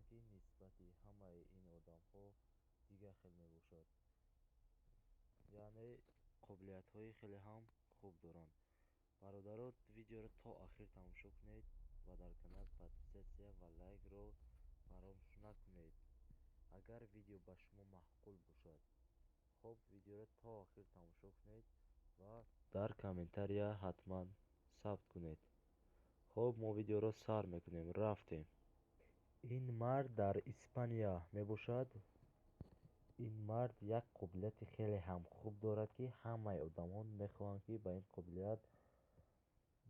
ҳастанд, ки нисбати ҳамаи ин одамҳо дигар хел мебошад. Яъне қобилиятҳои хеле ҳам хуб доранд. Бародаро, видеоро то охир тамошо кунед ва дар канал подписаться ва лайкро фаромӯш накунед. Агар видео ба шумо маъқул бошад, хуб видеоро то охир тамошо кунед ва дар комментария ҳатман сабт кунед. Хуб, мо видеоро сар мекунем. Рафтем. Ин мард дар Испания мебошад. Ин мард як қобилияти хеле ҳам хуб дорад, ки ҳамаи одамон мехоҳанд, ки ба ин қобилият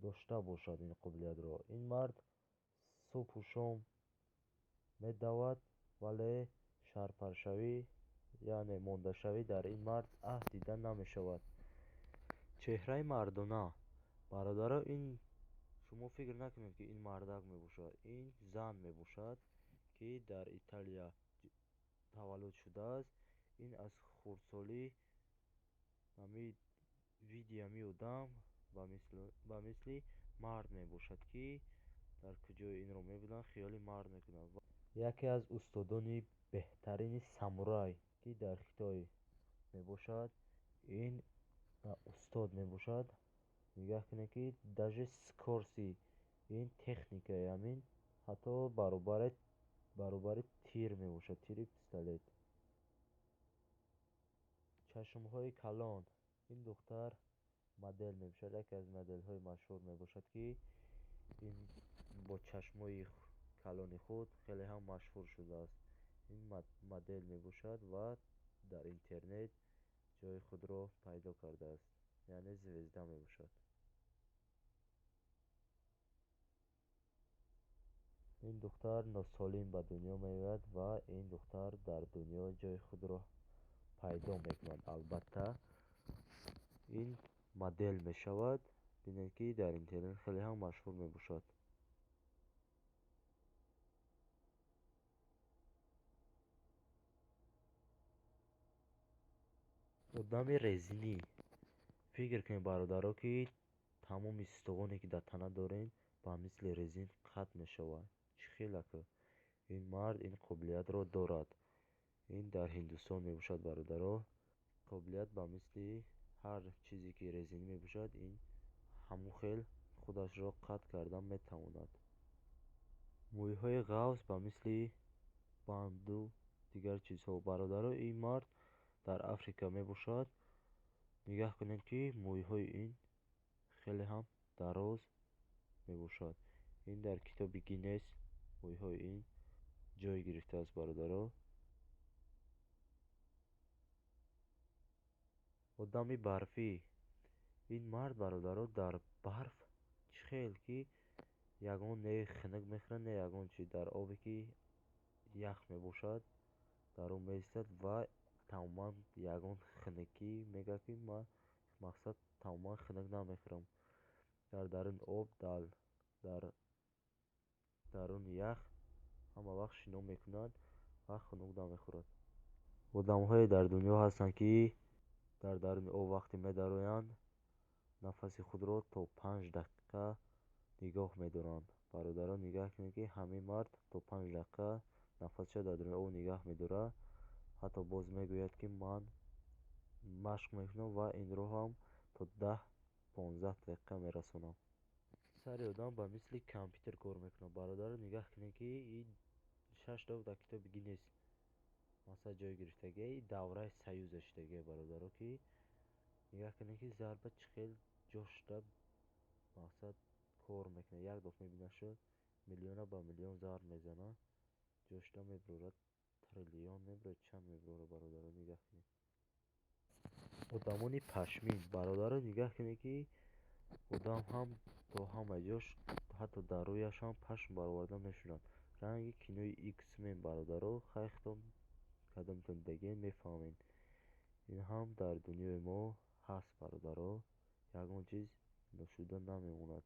дошта бошад ин қобилиятро. Ин мард субҳу шом медавад, вале шарпаршавӣ, яъне мондашавӣ дар ин мард дида намешавад. Чеҳраи мардона. Бародаро, ин шумо фикр накунед, ки ин мардак мебошад. Ин зан мебошад, ки дар Италия таваллуд шудааст. Ин аз хурдсолӣ ҳами види ҳами одам ба мисли мард мебошад, ки дар куҷое инро мебинанд, хиёли мард мекунанд. Яке аз устодони беҳтарини самурай, ки дар Хитой мебошад, ин устод мебошад. Нигаҳ кунед, ки даже скорости ин техникаи ҳамин ҳатто баробари тир мебошад, тири пистолет. Чашмҳои калон. Ин духтар модел мебошад, яке аз моделҳои машҳур мебошад, ки ин бо чашмҳои калони худ хеле ҳам машҳур шудааст. Ин модел мебошад ва дар интернет ҷои худро пайдо кардааст, яъне звезда мебошад. Ин духтар носолим ба дунё меояд ва ин духтар дар дунё ҷои худро пайдо мекунад. Албатта, ин модел мешавад. Бинед, ки дар интернет хеле ҳам машҳур мебошад. Одами резинӣ. Фикр кунед, бародаро, ки тамоми ситоғоне, ки дар тана дорем, ба мисли резин қатъ мешавад. Чӣ хелака? Ин мард ин қобилиятро дорад. Ин дар Ҳиндустон мебошад, бародаро. Қобилият ба мисли ҳар чизе, ки резинӣ мебошад, ин ҳамун хел худашро қатъ карда метавонад. Мӯйҳои ғафз ба мисли банду дигар чизҳо. Бародаро, ин мард дар Африка мебошад. Нигаҳ кунед, ки мӯйҳои ин хеле ҳам дароз мебошад. Ин дар китоби Гиннес мӯйҳои ин ҷой гирифтааст, бародаро. Одами барфӣ. Ин мард, бародаро, дар барф чӣ хел ки ягон не хунук мехӯрад, не ягон чи, дар обе ки ях мебошад, дар он меистад ва тамоман ягон хунукӣ мегӯяд, ки ман мақсад тамоман хунук намехӯрам. Дар даруни об, дар даруни ях ҳама вақт шино мекунад ва хунук намехӯрад. Одамҳое дар дунё ҳастанд, ки дар даруни об вақте медароянд, нафаси худро то 5 дақиқа нигоҳ медоранд. Бародарон, нигаҳ кунед, ки ҳамин мард то 5 дақиқа нафасашро дар даруни об нигоҳ медорад. Ҳатто боз мегӯяд, ки ман машқ мекунам ва инро ҳам то 10-15 дақиқа мерасонам. Сари одам ба мисли компютер кор мекунад. Бародарон, нигаҳ кунед, ки ин 6 та дар китоби Гиннес масалан ҷой гирифтагия, ин давраи союза шудагия, бародаро, ки нигаҳ кунед, ки зарба чӣ хел ҷошта мақсад кор мекунад. Як дафъа мебинад шуд, миллиона ба миллион зарб мезанад, ҷошта мебурад, триллион мебурад, чанд мебурад, бародаро, нигаҳ кунед. Одамони пашмин. Бародаро, нигаҳ кунед, ки одам ҳам то ҳама ҷош, ҳатто дар рӯяш ҳам пашм бароварда мешавад. Ранги кинои X-Men, бародаро, хайхтон кадомтон дидагиен мефаҳмед. Ин ҳам дар дунёи мо ҳаст, бародаро. Ягон чиз ношуда намемонад.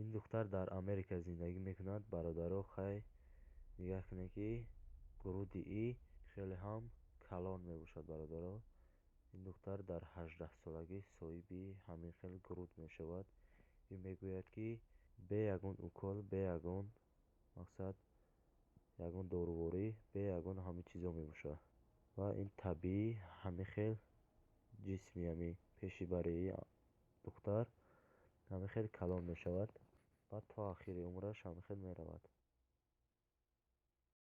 Ин духтар дар Америка зиндагӣ мекунад, бародаро. Хай нигаҳ кунед, ки груди и хеле ҳам калон мебошад, бародаро. Ин духтар дар 18-солагӣ соҳиби ҳамин хел груд мешавад. Ин мегӯяд, ки бе ягон укол, бе ягон мақсад Ягон доруворӣ, бе ягон ҳамин чизо мебошад. Ва ин табиӣ ҳамин хел ҷисми ҳами пеши барии духтар ҳамин хел калон мешавад ва то охири умраш ҳамин хел меравад.